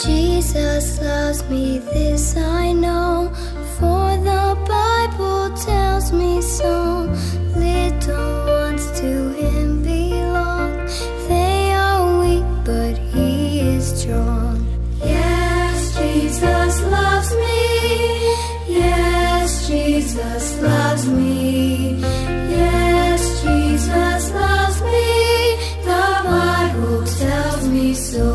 Jesus loves me, this I know, for the Bible tells me so. Little ones to him belong, they are weak, but he is strong. Yes, Jesus loves me. Yes, Jesus loves me. Yes, Jesus loves me. The Bible tells me so.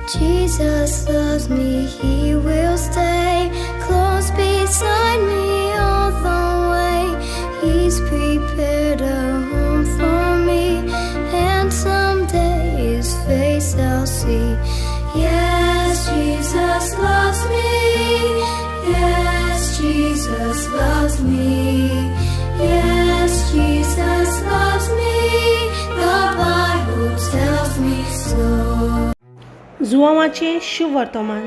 Jesus loves me, he will stay close beside me all the way. He's prepared a home for me, and someday his face I'll see. Yes, Jesus loves me. Yes, Jesus loves me. Yes, Jesus loves me. The Bible tells me so. जुआंवाचें शुभवर्तमान.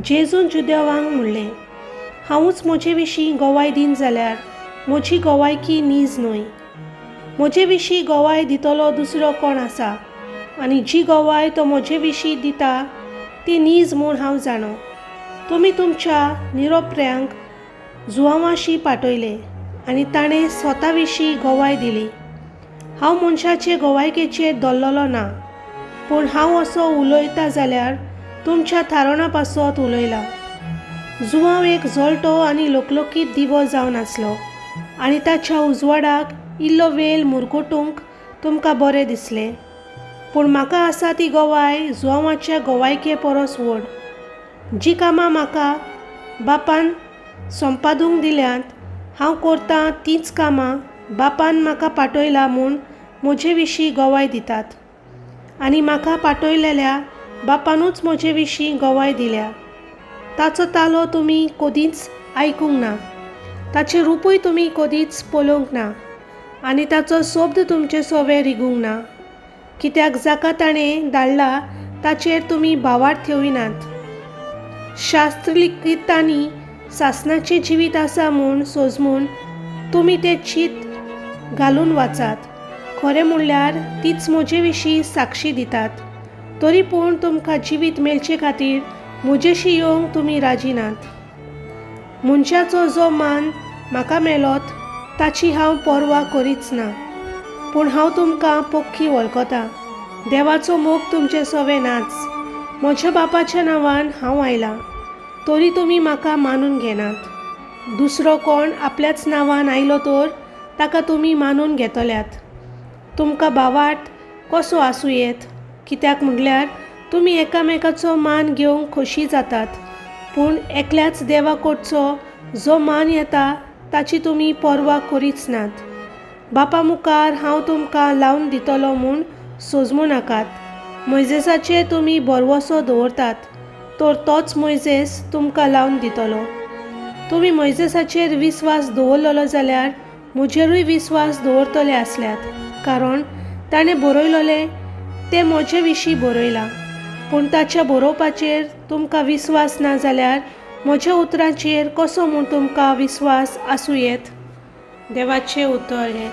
जेजून जुदेवांक म्हणलें, हांवूच म्हजे विशीं गोवाय दीन जाल्यार म्हजी गोवायकी नीज न्हय. म्हजे विशीं गोवाय दितलो दुसरो कोण आसा, आनी जी गोवाय तो म्हजे विशीं दिता ती नीज म्हूण हांव जाणो. तुमी तुमच्या निरोप्यांक जुआंवाशी पाठयले आनी ताणें स्वता विशीं गोवाय दिली. हांव मनशाचे गोवायकेचेर दल्ललो ना, पूण हांव असो उलयता जाल्यार तुमच्या थारोणा पासत उलयलां. जुआंव एक जळटो आनी लोकलोकीत दिवो जावन आसलो आनी ताच्या उजवाडाक इल्लो वेळ मुरगटूंक तुमकां बरें दिसलें. पूण म्हाका आसा ती गोवाय जुआंवाच्या गोवायके परस व्हड. जी कामां म्हाका बापान संपादूंक दिल्यांत हांव करतां तींच कामां बापान म्हाका पाठयला म्हूण म्हजे विशीं गोवाय दितात, आनी म्हाका पाठयलेल्या बापानूच म्हजे विशीं गोवाय दिल्या. ताचो तालो तुमी कदींच आयकूंक ना, ताचें रुपूय तुमी कदींच पळोवंक ना, आनी ताचो शब्द तुमचे सवे रिगूंक ना, कित्याक जाका ताणें धाडला ताचेर तुमी भावार्थ ठेविनात. शास्त्रलिखितांनी सासणाचें जिवीत आसा म्हूण सोजमून तुमी तें चीत घालून वाचात. खरें म्हणल्यार तीच म्हजे विशीं साक्षी दितात, तरी पूण तुमकां जिवीत मेळचे खातीर म्हजेशी येवंक तुमी राजी नात. मनशाचो जो मान म्हाका मेळत ताची हांव पर्वा करीच ना, पूण हांव तुमकां पक्की वळखतां. देवाचो मोग तुमचे सवे नाच. म्हज्या बापाच्या नांवान हांव आयलां, तरी तुमी म्हाका मानून घेनात. दुसरो कोण आपल्याच नांवान आयलो तर ताका तुमी मानून घेतल्यात. तुमकां भावार्थ कसो आसूं येत? कित्याक म्हणल्यार तुमी एकामेकाचो मान घेवंक खोशी जातात, पूण एकल्याच देवा कडचो जो मान येता ताची तुमी पर्वा करीच नात. बापा मुखार हांव तुमकां लावन दितलो म्हूण सोजमू नाकात. मोयजेसाचेर तुमी भरवंसो दवरतात तर तोच मोयजेस तुमकां लावन दितलो. तुमी मोयजेसाचेर विस्वास दवरलेलो जाल्यार म्हजेरूय विस्वास दवरतले आसल्यात, कारण ताणें बरयलेलें तें म्हजे विशीं बरयलां. पूण ताच्या बरोवपाचेर तुमकां विस्वास ना जाल्यार म्हज्या उतरांचेर कसो म्हूण तुमकां विस्वास आसूं येत? देवाचें उतर हें.